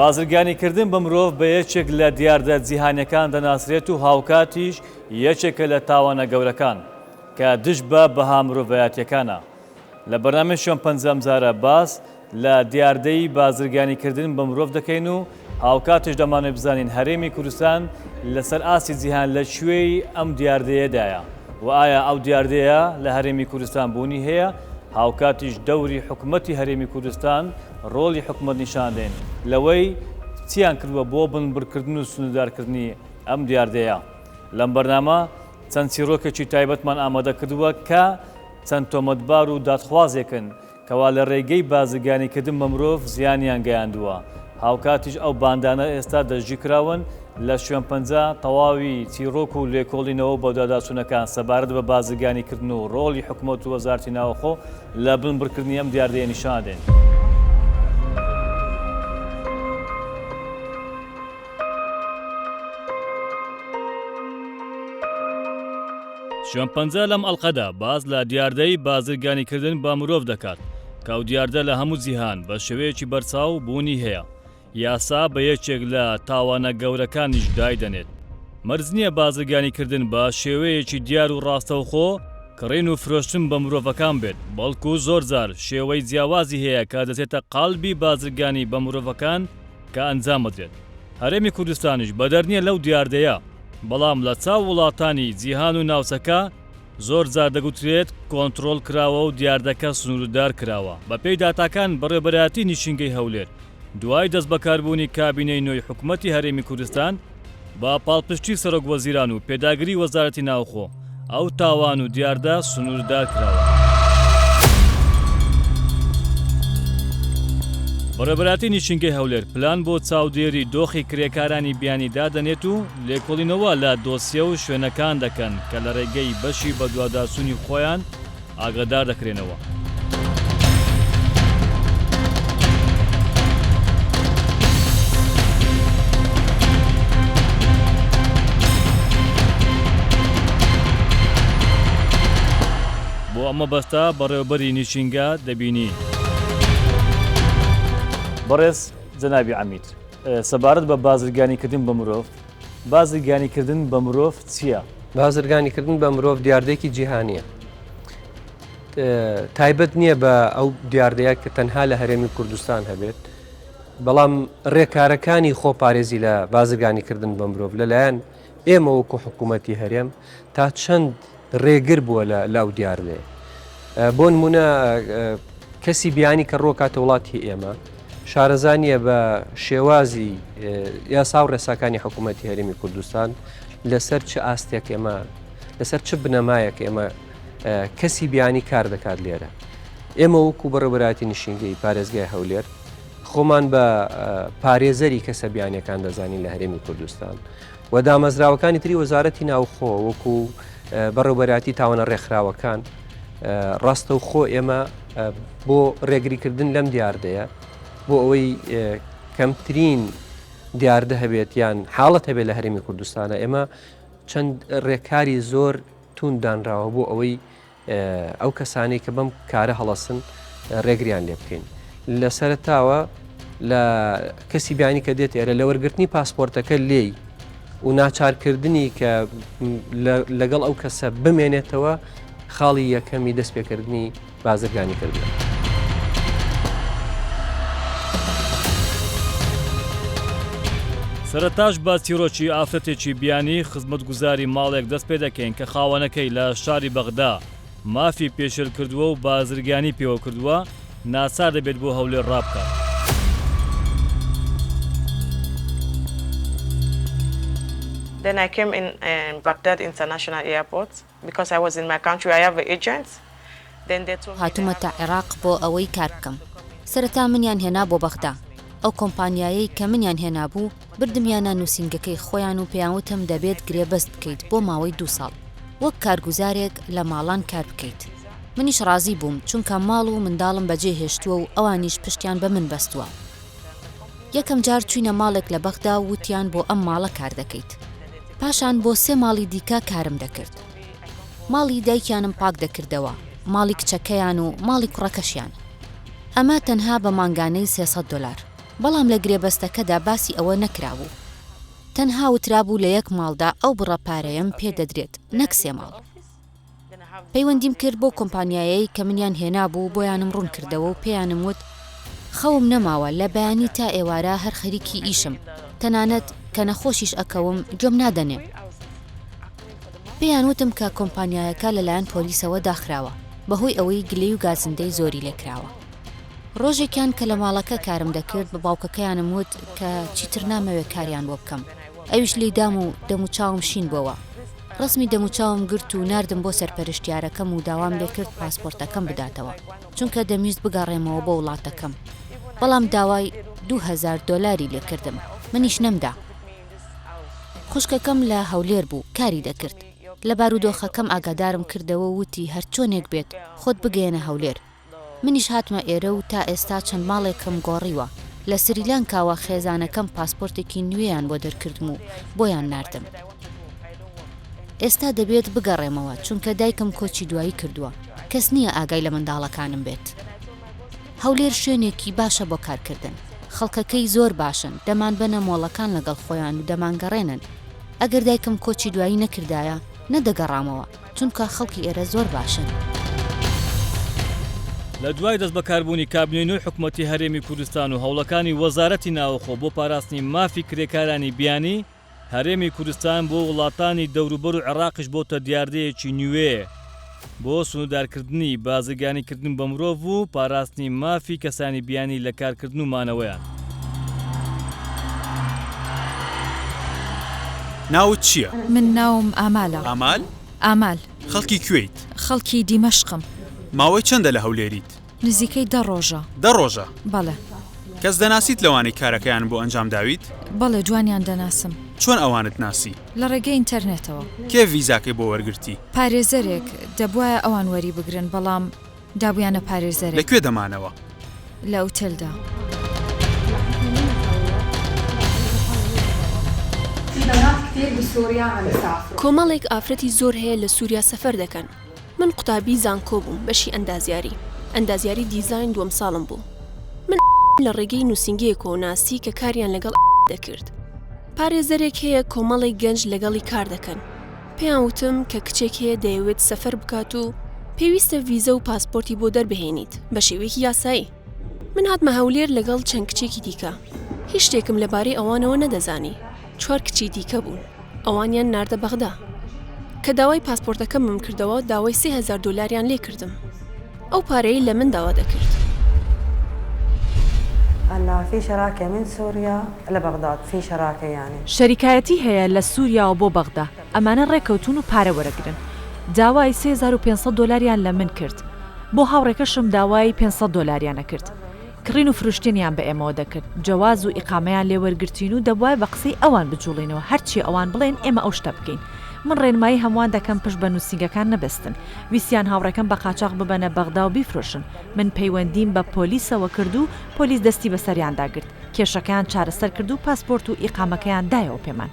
بازرگانیکردن بە مرۆڤ بە یەکێک لە دیاردە جیهانیەکان دەناسرێت و هاوکاتیش یەکێکە لە تاوانە گەورەکان کە دژ بە بەها مرۆڤایەتیەکانە. لە بەرنامەی شوێن پەنجە ئەمجارە باس لە دیاردەی بازرگانیکردن بە مرۆڤ دەکەین و هاوکاتیش دەمانەوێت بزانین هەرێمی کوردستان لەسەر ئاستی جیهان لە کوێی ئەم دیاردەیەدایە و ئایا ئەو دیاردەیە لە هەرێمی کوردستان بوونی هەیە هاوکاتیش دەوری حکومەتی هەرێمی کوردستان ڕۆڵی حکومەت نیشان دەین لەوەی چیان کردووە بۆ بنبڕکردن و سنووردارکردنی ئەم دیاردەیە. لەم بەرنامە چەند چیڕۆکێکی تایبەتمان ئامادە کردووە کە چەند تۆمەتبار و دادخوازێکن کەوا لە رێگەی بازرگانیکردن بە مرۆڤ زیانیان گەیاندووە، هاوکاتیش ئەو باندانە ئێستا دەستگیرکراون، لە شوێنپەنجە تەواوی چیڕۆک و لێکۆڵینەوە و بەدواداچوونەکان سەبارەت بە بازرگانیکردن و رۆڵی حکومەت و وەزارەتی ناوەخۆ لە بنبڕکردنی ئەم دیاردەیە نیشان دەین. شوێنپەنجە لەم ئەڵقەدا باس لە دیاردەی بازرگانیکردن بە مرۆڤ دەکات کە ئەو دیاردە لە هەموو جیهان بە شێوەیەکی بەرچاو بوونی هەیە، یاسا بە یەکێک لە تاوانە گەورەکانیش دایدەنێت. مەرج نییە بازرگانیکردن بە شێوەیەکی دیار و ڕاستەوخۆ کڕین و فرۆشتن بە مرۆڤەکان بێت، بەڵکو زۆرجار شێوەی جیاوازی هەیە کە دەچێتە قالبی بازرگانی بە مرۆڤەکان کە ئەنجام بدرێت. هەرێمی کوردستانیش بەدەر نییە لەو دیاردەیە، بەڵام لە چاو وڵاتانی جیهان و ناوچەکە زۆر جار دەگوترێت کۆنترۆڵ کراوە و دیاردەکە سنووردار کراوە. بەپێی داتاکان بەڕێوەبەرایەتی نیشینگەی هەولێر دوای دەستبەکاربوونی کابینەی نوێی حکومەتی هەرێمی کوردستان بە پاڵپشتی سەرۆک وەزیران و پێداگری وەزارەتی ناوخۆ ئەو تاوان و دیاردە سنووردار کراوە. بەڕێوەبەرایەتی نیشینگەی هەولێر پلان بۆ چاودێری دۆخی کرێکارانی بیانی دادەنێت و لێکۆڵینەوە لە دۆسیە و شوێنەکان دەکەن کە لە رێگەی بەشی بەدواداچوونی خۆیان ئاگادار دەکرێنەوە. بۆ ئەم مەبەستە بەڕێوەبەری نیشینگە دەبینین. بەڕێز جەنابی عەمید، سەبارەت بە بازرگانیکردن بە مرۆڤ، بازرگانیکردن بە مرۆڤ چییە؟ بازرگانیکردن بە مرۆڤ دیاردەیەکی جیهانییە. تایبەت نییە بە ئەو دیاردەیە کە تەنها لە هەرێمی کوردستان هەبێت، بەڵام ڕێکارەکانی خۆپارێزی لە بازرگانیکردن بە مرۆڤ لەلایەن ئێمە وەکو حکوومەتی هەرێم تا چەند ڕێگر بووە لە لە ئەو دیاردەیە. بۆ نمونە کەسی بیانی کە ڕۆکاتە وڵاتی ئێمە شارەزا نییە بە شێوازی یاسا و ڕێساکانی حکوومەتی هەرێمی کوردستان لەسەر چ ئاستێک ئێمە لەسەر چ بنەمایەک ئێمە کەسی بیانی کار دەکات لێرە ئێمە وەکو بەڕێوەبەرایەتی نشینگەی پارێزگای هەولێر خۆمان بە پارێزەری کەسە بیانیەکان دەزانین لە هەرێمی کوردستان و دامەزراوەکانی تری وەزارەتی ناوخۆ وەکو بەڕێوبەراتی تاوانە ڕێکخراوەکان ڕاستەوخۆ ئێمە بۆ ڕێگریکردن لەم دیاردەیە بۆ ئەوەی کەمترین دیاردە هەبێت یان حاڵەت هەبێت لە هەرێمی کوردستانە ئێمە چەند ڕێکاری زۆر توند دانراوە بۆ ئەوەی ئەو کەسانەی کە بەم کارە هەڵەسن ڕێگریان لێ بکەین لە سەرتاوە لە کەسی بیانی کە دێت ئێرە لە وەرگرتنی پاسپۆرتەکە لێی و ناچارکردنی کە لەگەڵ ئەو کەسە بمێنێتەوە خاڵی یەکەمی دەستپێکردنی بازرگانی کردنە. سەرەتاش بە چیڕۆکی ئافرەتێکی بیانی خزمەتگوزاری ماڵێک دەست پێدەکەین کە خاوەنەکەی لە شاری بەغدا مافی پێشێل کردووە و بازرگانی پێوە کردووە، ناچار دەبێت بۆ هەولێر ڕابکات. Then I came in Baghdad International Airport. هاتوومەتە عێراق بۆ ئەوەی کار بکەم. سەرەتا منیان هێنا بۆ بەغدا. ئەو کۆمپانیایەی کە منیان هێنابوو، بردمیانە نووسینگەکەی خۆیان و پێیان وتم دەبێت گرێبەست بکەیت بۆ ماوەی دوو ساڵ، وەک کارگوزارێک لە ماڵان کار بکەیت. منیش ڕازی بووم، چونکە ماڵ و منداڵم بەجێ هێشتووە و ئەوانیش پشتیان بە من بەستووە. یەکەم جار چووینە ماڵێک لە بەغدا و وتیان بۆ ئەم ماڵە کار دەکەیت. پاشان بۆ سێ ماڵی دیکە کارم دەکرد. ماڵی دایکیانم پاک دەکردەوە، ماڵی کچەکەیان و ماڵی کوڕەکەشیان. ئەمە تەنها بە مانگانەی 300 دۆلار. بەڵام لە گرێبەستەکەدا باسی ئەوە نەکرابوو. تەنها وترابوو لە یەک ماڵدا ئەو بڕە پارەیەم پێ دەدرێت نەک سێ ماڵ. پەیوەندیم کرد بەو کۆمپانیایەی کە منیان هێنابوو بۆیانم ڕوون کردەوە و پێیانم وت خەوم نەماوە لە بەیانی تا ئێوارە هەر خەریکی ئیشم تەنانەت کە نەخۆشیش ئەکەوم گوێم نادەنێ. پێیان وتم کە کۆمپانیایەکە لەلایەن پۆلیسەوە داخراوە بەهۆی ئەوەی گلەی و گازندەی زۆری لێکراوە. ڕۆژێکیان کە لە ماڵەکە کارم دەکرد بە باوکەکەیانم وت کە چیتر نامەوێ کاریان بۆ بکەم ئەویش لێی دام و دەموچاوم شین بۆوە. ڕەسمی دەموچاوم گرت و ناردم بۆ سەرپەرشتیارەکەم و داوام لێکرد پاسپۆرتەکەم بداتەوە چونکە دەمویست بگەڕێمەوە بۆ وڵاتەکەم بەڵام داوای 2000 دۆلاری لێکردم منیش نەمدا. خوشکەکەم لە هەولێر بوو کاری دەکرد لە بارودۆخەکەم ئاگادارم کردەوە و وتی هەرچۆنێک بێت خۆت بگەیەنە هەولێر منیش هاتمە ئێرە و تا ئێستا چەند ماڵێکم گۆڕیوە، لە سریلانکاوە خێزانەکەم پاسپۆرتێکی نوێیان بۆ دەرکردم و بۆیان ناردم. ئێستا دەبێت بگەڕێمەوە چونکە دایکم کۆچی دوایی کردووە، کەس نییە ئاگای لە منداڵەکانم بێت. هەولێر شوێنێکی باشە بۆ کارکردن، خەڵکەکەی زۆر باشن، دەمانبەنە مۆڵەکان لەگەڵ خۆیان و دەمانگەڕێنن. ئەگەر دایکم کۆچی دوایی نەکردایە، نەدەگەڕامەوە. چونکە خەڵکی ئێرە زۆر باشن. لە دوای دەستبەکاربوونی کابینەی نوێی حکومەتی هەرێمی کوردستان و هەوڵەکانی وەزارەتی ناوەخۆ بۆ پاراستنی مافی کرێکارانی بیانی، هەرێمی کوردستان بۆ وڵاتانی دەوروبەر و عێراقیش بۆتە دیاردەیەکی نوێ بۆ سنوردارکردنی بازرگانیکردن بە مرۆڤ و پاراستنی مافی کەسانی بیانی لە کارکردن و مانەوەیان. ناوت چییە؟ من ناوم ئامالە. ئامال؟ ئامال. خەڵکی کوێیت؟ خەڵکی دیمەشقم. ماوەی چەندە لە هەولێریت؟ نزیکەی دە ڕۆژە. دە ڕۆژە؟ بەڵێ. کەس دەناسیت لەوانەی کارەکەیان بۆ ئەنجام داویت؟ بەڵێ دوانیان دەناسم. چۆن ئەوانت ناسی؟ لە ڕێگەی ئینتەرنێتەوە. کێ ڤیزاکەی بۆ وەرگرتی؟ پارێزەرێک، دەبوایە ئەوان وەریبگرن، بەڵام دابویانە پارێزەرێک. لە کوێ دەمانەوە؟ لە ئوتێلدا. کۆمەڵێک ئافرەتی زۆر هەیە لە سووریا سەفەر دەکەن. من قوتابی زانکۆ بووم بەشی ئەندازیاری، ئەندازیاری دیزاین دووەم ساڵم بوو. من لە ڕێگەی نووسینگەیەکەوە ناسی کە کاریان لەگەڵ دەکرد. پارێزەرێک هەیە کۆمەڵێک گەنج لەگەڵی کار دەکەن. پێیان وتم کە کچێک هەیە دەیەوێت سەفەر بکات و پێویستە ڤیزە و پاسپۆرتی بۆ دەربهێنیت بە شێوەیەکی یاسایی. من هاتمە هەولێر لەگەڵ چەند کچێکی دیکە. هیچ شتێکم لەبارەی ئەوانەوە نەدەزانی. چوار کچی دیکە بوون. ئەوانیان ناردە بەغدا. کە داوای پاسپۆرتەکەمم کردەوە داوای 3000 دۆلاریان لێ کردم. ئەو پارەیەی لە من داوا دەکرد. شەریکایەتی هەیە لە سوریاوە بۆ بەغدا، ئەمانە ڕێکەوتوون و پارە وەرەگرن. داوای 3500 دۆلاریان لە من کرد. بۆ هاوڕێکەشم داوای 500 دۆلاریان ئەکرد. کڕین و فرۆشتنیان بە ئێمەوە دەکرد، جەواز و ئیقامەیان لێ وەرگرتین و دەبوایە بە قسەی ئەوان بجوڵێینەوە، هەرچی ئەوان بڵێن ئێمە ئەو شتە بکەین. من ڕێنمایی هەمووان دەکەم پشت بە نووسینگەکان نەبەستن. ویستیان هاوڕێکەم بە قاچاخ ببەنە بەغدا و بیفرۆشن، من پەیوەندیم بە پۆلیسەوە کرد و پۆلیس دەستی بەسەریاندا گرت، کێشەکەیان چارەسەر کرد و پاسپۆرت و ئیقامەکەیان دایەوە پێمان.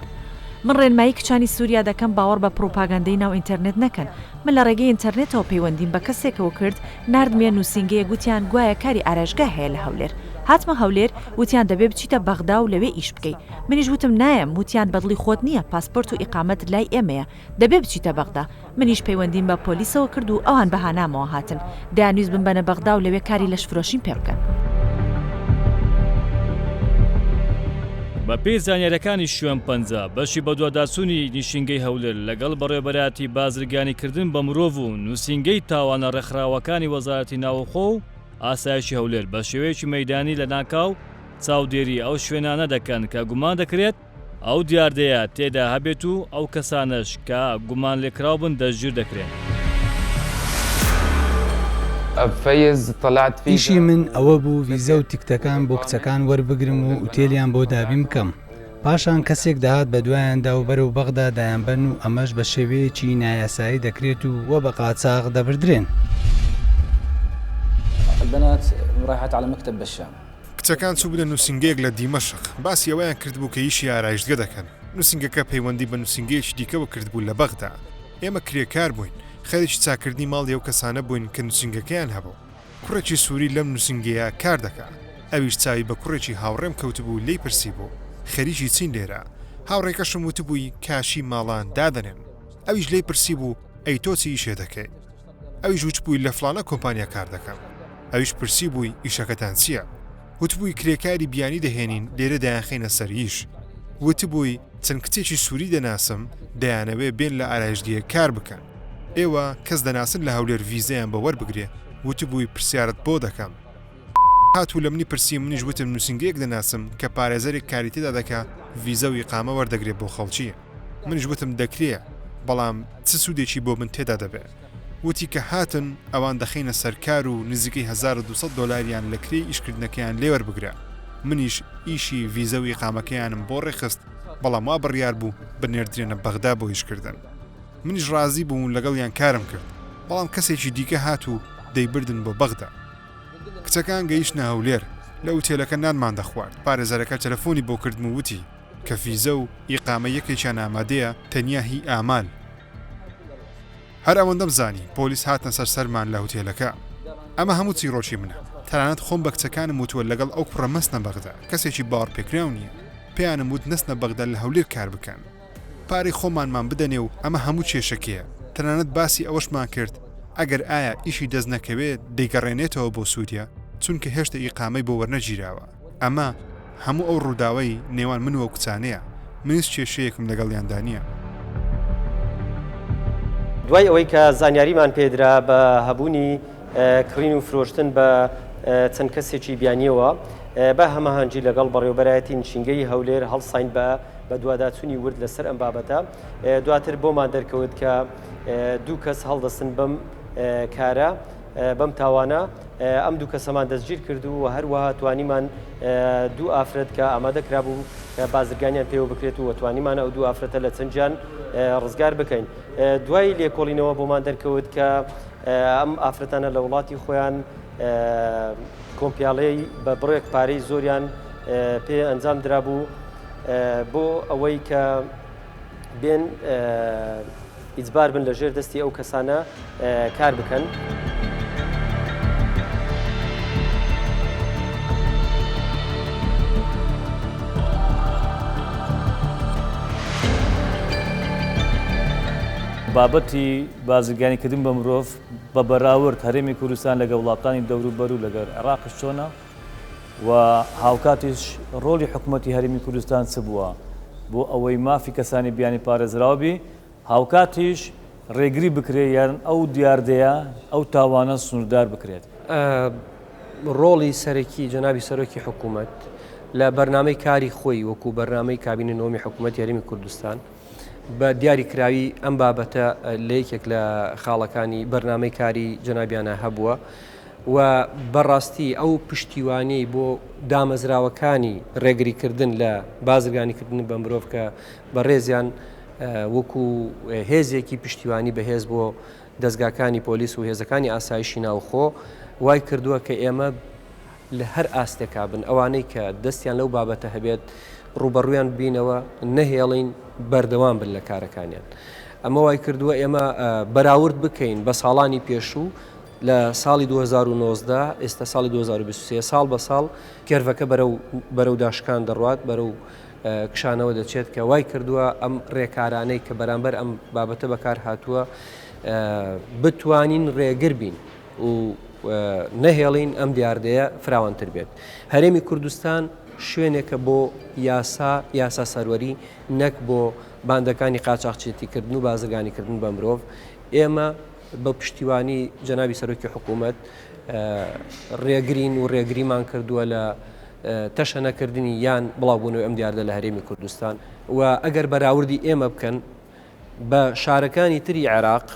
من ڕێنمایی کچانی سوریا دەکەم باوەڕ بە پڕوپاگەندەی ناو ئینتەرنێت نەکەن، من لە ڕێگەی ئینتەرنێتەوە پەیوەندیم بە کەسێکەوە کرد ناردمیە نوسینگەیەک وتیان گوایە کاری ئارایشگا هەیە لە هەولێر هاتمە هەولێر وتیان دەبێ بچیتە بەغدا و لەوێ ئیش بکەی منیش وتم نایەم وتیان بەدڵی خۆت نیە پاسپۆرت و ئیقامەت لای ئێمەیە دەبێ بچیتە بەغدا منیش پەیوەندیم بە پۆلیسەوە کرد و ئەوان بە هانامەوە هاتن دەیانویست بمبەنە بەغدا و لەوێ کاری لەشفرۆشیم پێ بکەن. بەپێی زانیارییەکانی شوێن پەنجە، بەشی بەدواداچوونی نیشینگەی هەولێر لەگەڵ بەڕێوەبەرایەتی بازرگانیکردن بە مرۆڤ و نووسینگەی تاوانە ڕێکخراوەکانی وەزارەتی ناوخۆ و ئاسایشی هەولێر بە شێوەیەکی مەیدانی لەناکاو چاودێری ئەو شوێنانە دەکەن کە گومان دەکرێت ئەو دیاردەیە تێدا هەبێت و ئەو کەسانەش کە گومانلێکراو بن دەستگیر دەکرێن. ئیشی من ئەوە بوو ڤیزە و تیکتەکان بۆ کچەکان وەربگرم و ئوتێلیان بۆ دابین بکەم، پاشان کەسێک دەهات بەدوایاندا و بەرەو بەغدا دەیانبەن و ئەمەش بە شێوەیەکی نایاسایی دەکرێت و و بە قاچاغ دەبردرێن. کچەکان چووبوونە نووسینگەیەک لە دیمەشق، باسی ئەوەیان کردبوو کە ئیشی ئارایشتگە دەکەن، نووسینگەکە پەیوەندی بە نووسینگەیەکی دیکەوە کردبوو لە بەغدا، ئێمە کرێکار بووین، خەریکی چاککردنی ماڵی ئەو کەسانە بووین کە نووسینگەکەیان هەبوو، کوڕێکی سووری لەم نووسینگەیە کار دەکا. ئەویش چاوی بە کوڕێکی هاوڕێم کەوتبوو لێی پرسیبوو خەریکی چین لێرە؟ هاوڕێکەشم وتبووی کاشی ماڵان دادەنێم. ئەویش لێی پرسیبوو ئەی تۆ چ ئیشێ دەکەی؟ ئەویش وتبووی لە فڵانە کۆمپانیا کار دەکەم. ئەویش پرسیبووی ئیشەکەتان چییە؟ وتبووی کرێکاری بیانی دەهێنین لێرە دەیانخەینە سەر ئیش. وتبووی چەند کچێکی سوری دەناسم دەیانەوێ بێن لە ئارایشتگەیەک کار بکەن. ئێوە کەس دەناسن لە هەولێر ڤیزەیان بۆ وەربگرێ؟ وتبووی پرسیارت بۆ دەکەم. هات و لە منی پرسی منیش وتم نووسینگەیەک دەناسم کە پارێزەرێک کاری تێدا دەکا ڤیزە و ئیقامە وەردەگرێ بۆ خەڵکی. منیش وتم دەکرێ بەڵام چ سوودێکی بۆ من تێدا دەبێ؟ وتی کە هاتن ئەوان دەخەینە سەر کار و نزیکەی 1200 دۆلاریان لە کرێی ئیشکردنەکەیان لێ وەربگرە. منیش ئیشی ڤیزە و ئیقامەکەیانم بۆ ڕێکخست بەڵام وا بڕیار بوو بنێردرێنە بەغدا بۆ ئیشکردن. منیش ڕازی بووم و لەگەڵیان کارم کرد بەڵام کەسێکی دیکە هات و دەیبردن بۆ بەغدا. کچەکان گەیشتنە هەولێر، لە ئوتێلەکە نانمان دەخوارد، پارێزەرەکە تەلەفۆنی بۆ کردم و وتی کە ڤیزە و ئیقامەی یەکێکیان ئامادەیە تەنیا هی ئامال. هەر ئەوەندەم زانی پۆلیس هاتنە سەر سەرمان لە هوتێلەکە. ئەمە هەموو چیڕۆکی منە. تەنانەت خۆم بە کچەکانم وتووە لەگەڵ ئەو کوڕە مەچنە بەغدا، کەسێکی باوەڕپێکراو نییە. پێیانم وت نەچنە بەغدا لە هەولێر کار بکەن. پارەی خۆمانمان بدەنێ و ئەمە هەموو کێشەکەیە. تەنانەت باسی ئەوەشمان کرد ئەگەر ئایا ئیشی دەست نەکەوێ دەیگەڕێنێتەوە بۆ سووریا، چونکە هێشتە ئیقامەی بۆ وەرنەگیراوە. ئەمە هەموو ئەو ڕووداوەی نێوان من و ئەو کچانەیە، من هیچ کێشەیەکم لەگەڵیاندا نییە. دوای ئەوەی کە زانیاریمان پێدرا بە هەبوونی کڕین و فرۆشتن بە چەند کەسێکی بیانییەوە، بە هەماهەنگی لەگەڵ بەڕێوەبەرایەتی نشینگەی هەولێر هەڵساین بە بەدواداچوونی ورد لەسەر ئەم بابەتە، دواتر بۆمان دەرکەوت کە دوو کەس هەڵدەستن بەم کارە، بەم تاوانە. ئەم دوو کەسەمان دەستگیر کرد و هەروەها توانیمان دوو ئافرەت کە ئامادە کرابوو کە بازرگانیان پێوە بکرێت و توانیمان ئەو دوو ئافرەتە لە چنگیان ڕزگار بکەین. دوای لێکۆڵینەوە بۆمان دەرکەوت کە ئەم ئافرەتانە لە وڵاتی خۆیان کۆمپیالەی بە بڕێک پارەی زۆریان پێ ئەنجام درابوو بۆ ئەوەی کە بێن ئیجبار بن لە ژێر دەستی ئەو کەسانە کار بکەن. بابەتی بازرگانیکردن بە مرۆڤ بە بەراورد هەرێمی کوردستان لەگەڵ وڵاتانی دەوروبەر و لەگەڵ عێراقیش چۆنە؟ و هاوکاتیش ڕۆڵی حکومەتی هەرێمی کوردستان چ بووە بۆ ئەوەی مافی کەسانی بیانی پارێزراو بی هاوکاتیش ڕێگری بکرێ یان ئەو دیاردەیە ئەو تاوانە سنووردار بکرێت؟ ڕۆڵی سەرەکی جەنابی سەرۆکی حکوومەت لە بەرنامەی کاری خۆی وەکوو بەرنامەی کابینەی نۆمی حکوومەتی هەرێمی کوردستان بە دیاری کراوی ئەم بابەتە لە یەکێک لە خاڵەکانی بەرنامەی کاری جەنابیانە هەبووە و بەڕاستی ئەو پشتیوانیەی بۆ دامەزراوەکانی ڕێگریکردن لە بازرگانیکردن بە مرۆڤ کە بەڕێزیان وەکو هێزێکی پشتیوانی بەهێز بۆ دەزگاکانی پۆلیس و هێزەکانی ئاسایشی ناوخۆ وای کردووە کە ئێمە لە هەر ئاستێکا بن ئەوانەی کە دەستیان لەو بابەتە هەبێت ڕووبەڕوویان ببینەوە نەهێڵین بەردەوام بن لە کارەکانیان ئەمە وای کردووە ئێمە بەراورد بکەین بە ساڵانی پێشوو لە ساڵی 2019 ئێستا ساڵی 2023 ساڵ بە ساڵ کێرڤەکە بەرەو بەرەو داشکان دەڕوات بەرەو کشانەوە دەچێت کە وای کردووە ئەم ڕێکارانەی کە بەرامبەر ئەم بابەتە بەکار هاتووە بتوانین ڕێگر بین و نەهێڵین ئەم دیاردەیە فراوانتر بێت. هەرێمی کوردستان شوێنێکە بۆ یاسا، یاسا سەروەری نەک بۆ باندەکانی قاچاخچێتیکردن و بازرگانیکردن بە مرۆڤ. ئێمە بە پشتیوانی جەنابی سەرۆکی حکوومەت ڕێگرین و ڕێگریمان کردووە لە تەشەنەکردنی یان بڵاوبوونەوەی ئەم دیاردە لە هەرێمی کوردستان و ئەگەر بەراوردی ئێمە بکەن بە شارەکانی تری عێراق،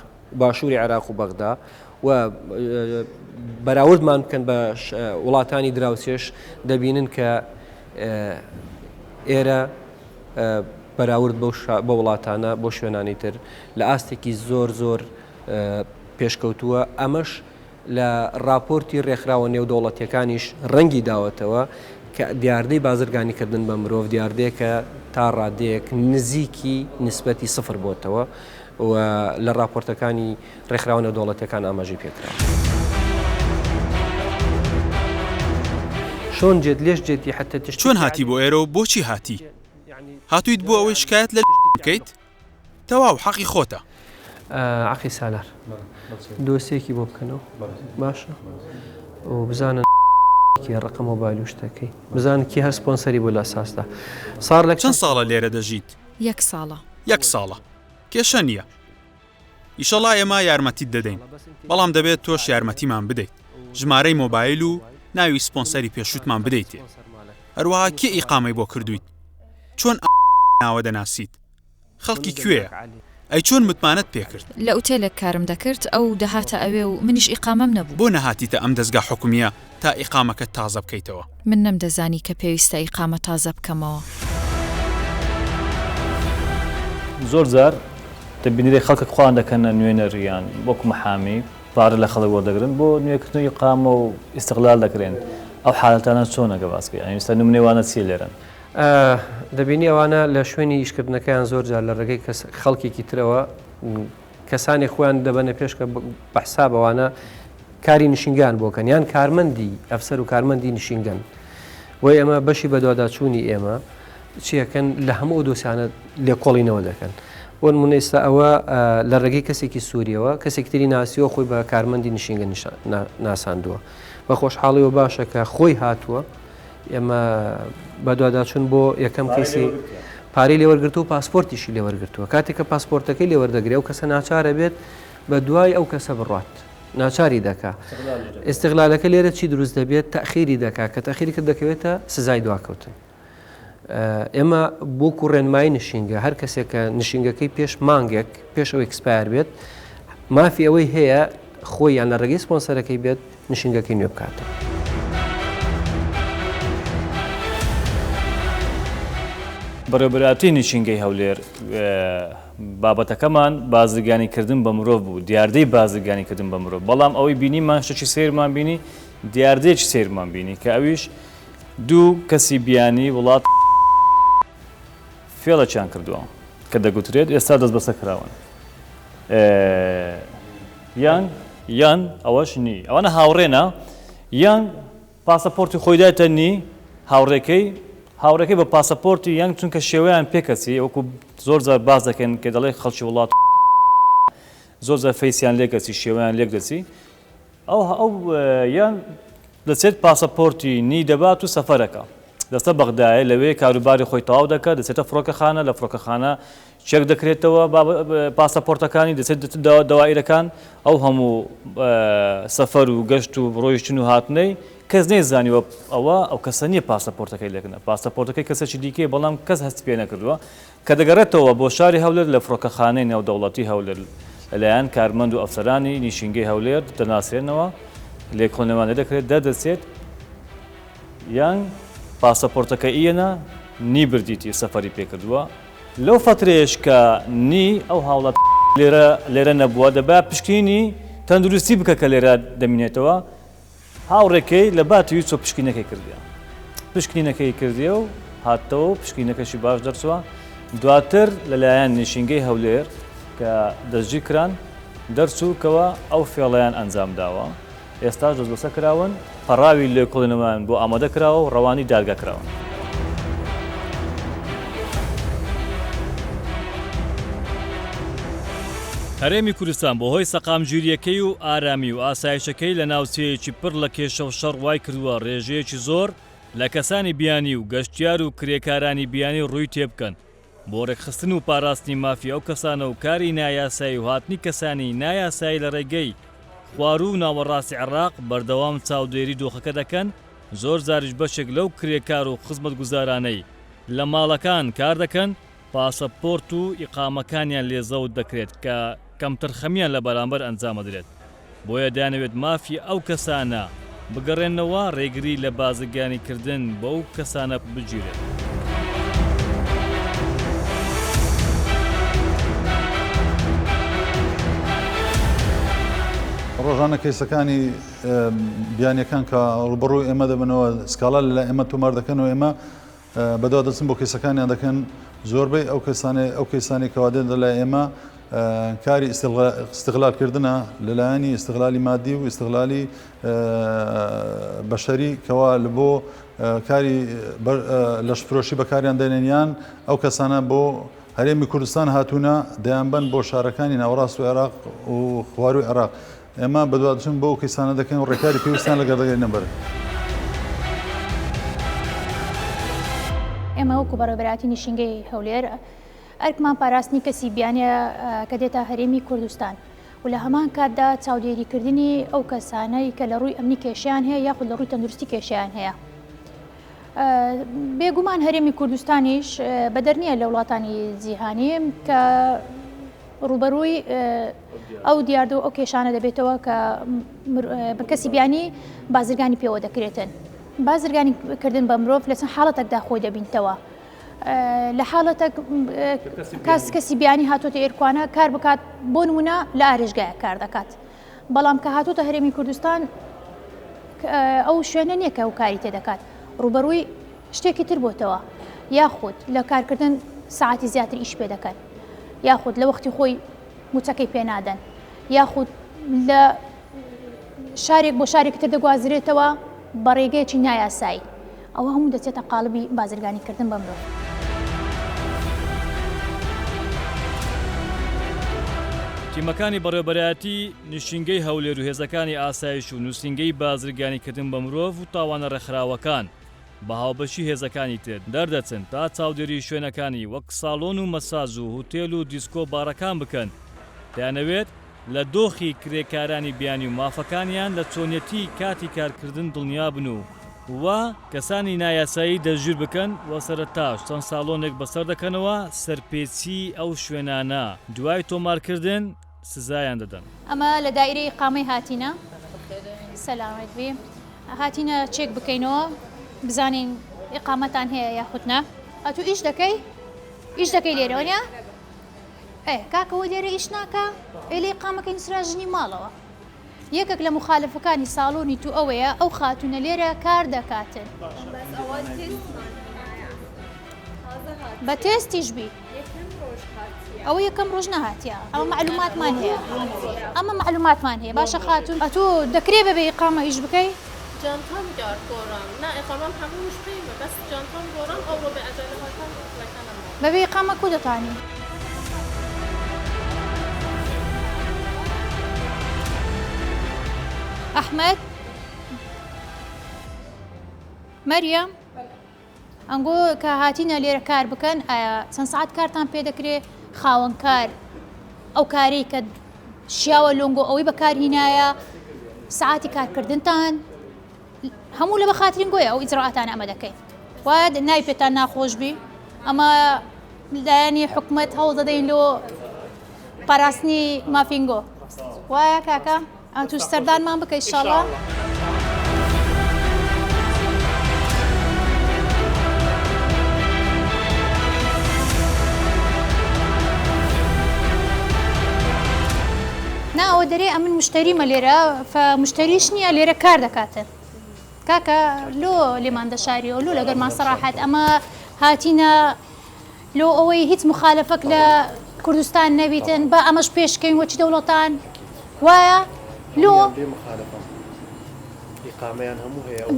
باشووری عێراق و بەغدا و بەراوردمان بکەن بە وڵاتانی دراوسێش دەبینن کە ئێرە بەراورد بە وڵاتانە بۆ شوێنانی تر لە ئاستێکی زۆر زۆر پێشکەوتووە ئەمەش لە ڕاپۆرتی ڕێکخراوە نێودەوڵەتییەکانیش ڕەنگی داوەتەوە کە دیاردەی بازرگانیکردن بە مرۆڤ دیاردەیەکە تا ڕادەیەک نزیکی نیسبەتی سفر بۆتەوە و لە ڕاپۆرتەکانی ڕێکخراوە نێودەوڵەتییەکان ئاماژەی پێکراوە. شۆن جێت لێش جێتی حتە تشتی چۆن هاتی بۆ ئێرە و بۆچی هاتی؟ هاتوویت بۆ ئەوەی شکایەت لە بکەیت؟ تەواو حەقی خۆتە. عەقی سالار دۆسیەکی بۆ بکەنەوە باشە و بزانن کێ ڕقە مۆبایل و شتەکەی بزانن کێ هەر سپۆنسەری بۆ لە ئەساسدا سار لە چەند ساڵە لێرە دەژیت؟ یەک ساڵە. یەک ساڵە. کێشە نییە. ئیشەڵا ئێمە یارمەتیت دەدەین بەڵام دەبێت تۆش یارمەتیمان بدەیت ژمارەی مۆبایل و ناوی سپۆنسەری پێشووتمان بدەیتێ هەروەها کێ ئیقامەی بۆ کردوویت چۆن ئەم ناوە دەناسیت خەڵکی کوێیە ئەی چۆن متمانەت پێکرد؟ لە ئوتێلێک کارم دەکرد ئەو دەهاتە ئەوێ و منیش ئیقامەم نەبوو. بۆ نەهاتیتە ئەم دەزگا حکومییە تا ئیقامەکەت تازە بکەیتەوە؟ من نەمدەزانی کە پێویستە ئیقامە تازە بکەمەوە. زۆر جار دەبینرێ خەڵکێک خۆیان دەکەنە نوێنەر یان وەکو محامی پارە لە خەڵک وەردەگرن بۆ نوێکردنەوەی ئیقامە و ئیستغلال دەکرێن ئەو حالەتانە چۆنە کە باس کەی یانی ئێستا نمونەی وانە چیە لێرەن؟ دەبینی ئەوانە لە شوێنی ئیشکردنەکەیان زۆر جار لە ڕێگەی کەس خەڵکێکی ترەوە کەسانێک خۆیان دەبەنە پێش کە بە حساب ئەوانە کاری نشینگەیان بۆ کەن یان کارمەندی ئەفسەر و کارمەندی نشینگەن بۆیە ئێمە بەشی بەدواداچوونی ئێمە چیەکەن لە هەموو ئەو دۆسیانە لێکۆڵینەوە دەکەن بۆ نمونە ئێستا ئەوە لە ڕێگەی کەسێکی سووریەوە کەسێکی تری ناسیەوە خۆی بە کارمەندی نشینگە ناساندووە بە خۆشحاڵیەوە باشە کە خۆی هاتووە ئێمە بەدواداچوون بۆ یەکەم کەیسی پارەی لێوەرگرتووە و پاسپۆرتیشی لێوەرگرتووە کاتێک کە پاسپۆرتەکەی لێوەردەگرێ ئەو کەسە ناچارە بێت بە دوای ئەو کەسە بڕات ناچاری دەکا ئێستغلالەکە لێرە چی دروست دەبێت تەخیری دەکا کە تەخیری کرد دەکەوێتە سزای دواکەوتن ئێمە بۆ کوڕێنمایی نشینگە هەر کەسێک کە نشینگەکەی پێش مانگێک پێش ئەوەی expire بێت مافی ئەوەی هەیە خۆی یان لە ڕێگەی سپۆنسەرەکەی بێت نشینگەکەی نوێ بکاتەوە. بەڕێوەبەرایەتی نشینگەی هەولێر بابەتەکەمان بازرگانی کردن بە مرۆڤ بوو، دیاردەی بازرگانی کردن بە مرۆڤ، بەڵام ئەوەی بینیمان شتێکی سەیرمان بینی، دیاردەیەکی سەیرمان بینی کە ئەویش دوو کەسی بیانی وڵات فێڵێکیان کردووە کە دەگوترێت ئێستا دەستبەسەر کراون یان یان ئەوەش نی ئەوانە هاوڕێنە یان پاسەپۆرتی خۆی دایتە نی هاوڕێکەی هاوڕێکەی بە پاسەپۆرتی یانگ چونکە شێوەیان پێکەچی وەکو زۆر جار باس دەکەن کە دەڵێ خەڵکی وڵات زۆر جار فەیسیان لێک دەچی شێوەیان لێک دەچی ئەو ئەو یان دەچێت پاسەپۆرتی نی دەبات و سەفەرەکە دەستە بەغدایە لەوێ کاروباری خۆی تەواو دەکات دەچێتە فڕۆکەخانە لە فڕۆکەخانە چێک دەکرێتەوە پاسەپۆرتەکانی دەچێت دەوائیرەکان ئەو هەموو سەفەر و گەشت و ڕۆیشتن و هاتنەی کەس نەیزانیوە ئەوە ئەو کەسە نییە پاسەپۆرتەکەی لەکنە پاسەپۆرتەکەی کەسێکی دیکەیە بەڵام کەس هەستی پێ نەکردووە کە دەگەڕێتەوە بۆ شاری هەولێر لە فڕۆکەخانەی نێودەوڵەتی هەولێر لەلایەن کارمەند و ئەفسەرانی نیشینگەی هەولێر دەناسرێنەوە لێکۆڵینەوەیان لێ دەکرێت دەردەچێت یان پاسەپۆرتەکە ئیەنە نی بردیتی سەفەری پێکردووە لەو فەترەیەش کە نی ئەو هاوڵاتی لێرە لێرە نەبووە دەبا پشکنینی تەندروستی بکە کە لێرە دەمینێتەوە هاوڕێکەی لە باتی وی چۆ پشکینەکەی کردیە پشکنینەکەی کردیە و هاتەوە و پشکینەکەشی باش دەرچووە دواتر لەلایەن نشینگەی هەولێر کە دەستگیر کران دەرچوو کەوا ئەو فێڵەیان ئەنجام داوە ئێستاش دەستبەسەر کراون، پەڕاوی لێکۆڵینەوەیان بۆ ئامادە کراوە و ڕەوانی دادگا کراون. هەرێمی کوردستان بەهۆی سەقامگیرییەکەی و ئارامی و ئاسایشەکەی لە ناوچەیەکی پڕ لە کێشە و شەڕ وایکردووە ڕێژەیەکی زۆر لە کەسانی بیانی و گەشتیار و کرێکارانی بیانی ڕووی تێبکەن بۆ ڕێکخستن و پاراستنی مافی ئەو کەسانە و کاری نایاسایی و هاتنی کەسانی نایاسایی لە ڕێگەی خواروو و ناوەڕاستی عێراق بەردەوام چاودێری دۆخەکە دەکەن، زۆر جاریش بەشێک لەو کرێکار و خزمەتگوزارانەی لە ماڵەکان کار دەکەن پاسەپۆرت و ئیقامەکانیان لێ زەوت دەکرێت کە کەمتەرخەمیان لە بەرامبەر ئەنجامەدرێت. بۆیە دەیانەوێت مافی ئەو کەسانە بگەڕێننەوە، ڕێگری لە بازرگانیکردن بەو کەسانە بگیرێت. ڕۆژانە کەیسەکانی بیانیەکان کە ڕوبەڕووی ئێمە دەبنەوە سکاڵا لە ئێمە تۆمار دەکەن و ئێمە بەدوا دەچن بۆ کەیسەکانیان دەکەن زۆربەی ئەو کەسانەی ئەو کەیسانەی کەوا دێن لە لای ئێمە. کاری ئیستغلال کردنە لەلایەنی ئیستغلالی مادی و ئیستغلالی بەشەری کەوا لە بۆ کاری لەشفرۆشی بەکاریان دێنێن یان ئەو کەسانە بۆ هەرێمی کوردستان هاتوونە دەیانبەن بۆ شارەکانی ناوەڕاست و عێراق و خواروی عێراق ئێمە بەدوادچوون بۆ ئەو کەیسانە دەکەین و ڕێکاری پێویستیان لەگەڵ دەگرینە بەر. ئێمە وەکو بەڕێوەبەرایەتی نشینگەی هەولێر ئەرکمان پاراستنی کەسی بیانیە کە دێتە هەرێمی کوردستان و لە هەمان کاتدا چاودێریکردنی ئەو کەسانەی کە لە ڕووی ئەمنی کێشیان هەیە یاخود لە ڕووی تەندروستی کێشیان هەیە. بێگومان هەرێمی کوردستانیش بەدەر نییە لە وڵاتانی جیهانی کە ڕووبەرووی ئەو دیاردە و ئەو کێشانە دەبێتەوە کە بە کەسی بیانی بازرگانی پێوە دەکرێتن. بازرگانی کردن بە مرۆڤ لە چەند حاڵەتێکدا خۆی دەبینتەوە. لە حاڵەتێک کەس کەسی بیانی هاتۆتە ئێرکوانە کار بکات بۆ نمونە لە ئارێژگایە کار دەکات. بەڵام کە هاتۆتە هەرێمی کوردستان ئەو شوێنە نییە کە ئەو کاری تێ دەکات ڕووبەڕووی شتێکی تر بۆتەوە یاخود لە کارکردن سەعاتی زیاتر ئیش پێ دەکەن یاخود لە وەختی خۆی موچەکەی پێ نادەن یاخود لە شارێک بۆ شارێکی تر دەگوازرێتەوە بە ڕێگەیەکی نایاسایی ئەوە هەموو دەچێتە قاڵبی بازرگانیکردن بە مرۆڤ. تیمەکانی بەڕێوەبەرایەتی نشینگەی هەولێر و هێزەکانی ئاسایش و نووسینگەی بازرگانیکردن بە مرۆڤ و تاوانە ڕێکخراوەکان بە هاوبەشی هێزەکانی تر دەردەچن تا چاودێری شوێنەکانی وەک ساڵۆن و مەساج و هوتێل و دیسکۆ باڕەکان بکەن دەیانەوێت لە دۆخی کرێکارانی بیانی و مافەکانیان لە چۆنیەتی کاتی کارکردن دڵنیابن و و کەسانی نایاسایی دەستگیر بکەن و سەرەتاش چەند ساڵۆنێک بەسەر دەکەنەوە سەرپێچی ئەو شوێنانە دوای تۆمارکردن سزایان دەدەن. ئەمە لە دائیرەی ئیقامەی هاتینە سەلامەت بی هاتینە چێک بکەینەوە بزانین ئیقامەتان هەیە یاخود نا ئەتوو ئیش دەکەی ئیش دەکەی لێرە وەنیە ئێ کاکە وە لێرە ئیش ناکا ئێ لە ئیقامەکەی نووسرا ژنی ماڵەوە یەکێک لە موخالفەکانی ساڵۆنی تو ئەوەیە ئەو خاتوونە لێرە کار دەکاتن بە تێستیش بی ئەوە یەکەم ڕۆژ نەهاتیە ئەمە معلوماتمان هەیە ئەمە معلوماتمان هەیە باشە خاتوون ئەتۆ دەکرێ بەبێ ئیقامە ئیش بکەی؟ جانتام گار گۆڕام نا ئیقامەم هەمووش پێیمە بەس جانتام گۆڕام ئەوڕۆ بێ عەجەلە هاتم قفلەکانم ماوە. بەبێ ئیقامە کو دەتانی؟ ئەحمەد مەریەم ئەنگۆ کە هاتینە لێرە کار بکەن ئایا چەند سەعات کارتان پێ دەکرێ خاوەن کار ئەو کارەی کە شیاوە لۆنگۆ ئەوەی بەکارهینایە سەعاتی کارکردنتان هەموو لە بەخاترین گۆیە ئەو ئیجرائاتانە ئەمە دەکەین وایە ناوی پێتان ناخۆش بی ئەمە لایەنی حکومەت هەوڵ دەدەین لۆ پاراستنی مافینگۆ وایە کاکە ئەتوش سەردانمان بکە ئیشاڵا. نا ئەوە دەرێ ئەمن مشتەریمە لێرە فە مشتەریش نییە لێرە کار دەکاتن کاکە لۆ لێمان دەشاریەوە لۆ لەگەرمان سەراحەت ئەمە هاتینە لۆ ئەوەی هیچ مخالفەک لە کوردستان نەبیتن با ئەمەش پێشکەین وەچی دەوڵەتان وایە لۆ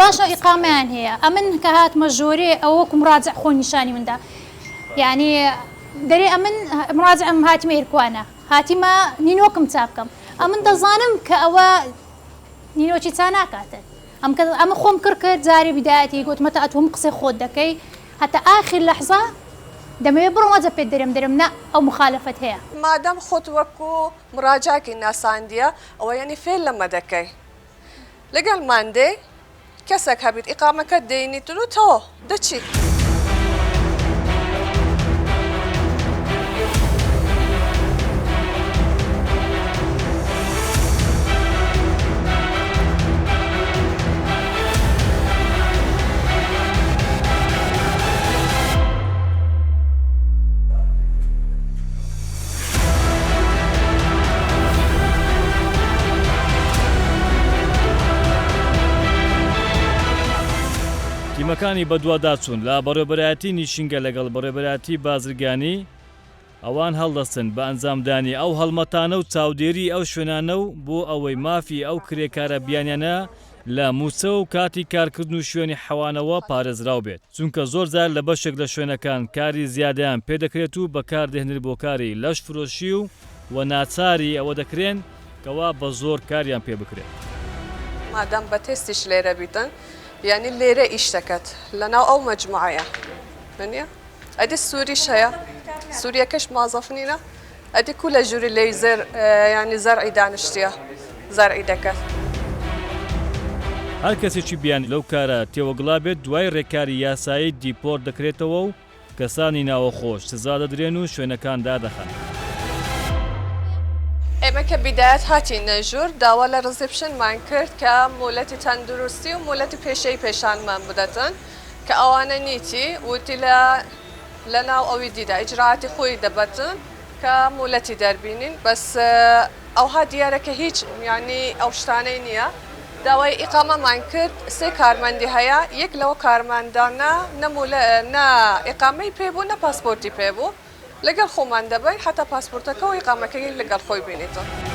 باشە ئیقامەیان هەیە ئەمن کە هاتمە ژۆرێ ئەوە وەکو مراجع خۆی نیشانی مندا یعنی دەرێ ئەمن مراجعم هاتمە ئێرکوانە هاتیمە نینۆکم چا بکەم ئەمن دەزانم کە ئەوە نینۆکی چا ناکاتن ئەم کە ئەمە خۆم کڕ کرد جارێ بیدایەتی گوتمە تا ئەتوم قسەی خۆت دەکەی هەتا ئاخیر لەحزە دەمەوێ بڕۆم ئەجە پێت دەرێم دەرێم نا ئەو مخالەفەت هەیە. مادام خۆت وەکو مراجعەکی ناساندیە ئەوە یانی فێل لەمە دەکەی لەگەڵمان دێی کەسەک هەبیت ئیقامەکەت دێنیتن و تەواو دەچی. تیمەکانی بەدواداچوون لە بەڕێوەبەرایەتی نیشینگە لەگەڵ بەڕێوەبەرایەتی بازرگانی. ئەوان هەڵدەستن بە ئەنجامدانی ئەو هەڵمەتانە و چاودێری ئەو شوێنانە و بۆ ئەوەی مافی ئەو کرێکارە بیانیانە لە مووچە و کاتی کارکردن و شوێنی حەوانەوە پارێزراو بێت، چونکە زۆر جار لە بەشێک لە شوێنەکان کاری زیادەیان پێدەکرێت و بەکاردەهێنرێت بۆ کاری لەشفرۆشی و و ناچاری ئەوە دەکرێن کەوا بە زۆر کاریان پێ بکرێت. مادام بە تێستیش لێرە بیتن یانی لێرە ئیش دەکەت لەناو ئەو مەجموعەیە وەنیە؟ ئەدی سوریش هەیە سوریەکەش مازەف نینە ئەدی کو لە ژووری لەیزەر یانی زەرعی دانیشتیە زەرعی دەکەت. هەر کەسێکی بیانی لەو کارە تێوەگلابێت دوای رێکاری یاسایی دیپۆرت دەکرێتەوە و کەسانی ناوەخۆش سزا دەدرێن و شوێنەکان دادەخەن. ئێمە کە بیدایەت هاتینە ژوور داوا لە ڕزیپشنمان کرد کە مۆلەتی تەندروستی و مۆلەتی پێشەیی پێشانمان بدەتن کە ئەوانە نیتی وتی لە لە ناو ئەوی دیدا ئیجرائاتی خۆی دەبەتن کە مۆلەتی دەربینین بەس ئەوها دیارە کە هیچ یانی ئەو شتانەی نییە داوای ئیقامەمان کرد سێ کارمەندی هەیە یەک لەوە کارمەندانە نە مۆلە نە ئیقامەی پێ بوو نە پاسپۆرتی پێ بوو لەگەڵ خۆمان دەبەین حەتا پاسپۆرتەکە و ئیقامەکەی لەگەڵ خۆی بینیتەوە.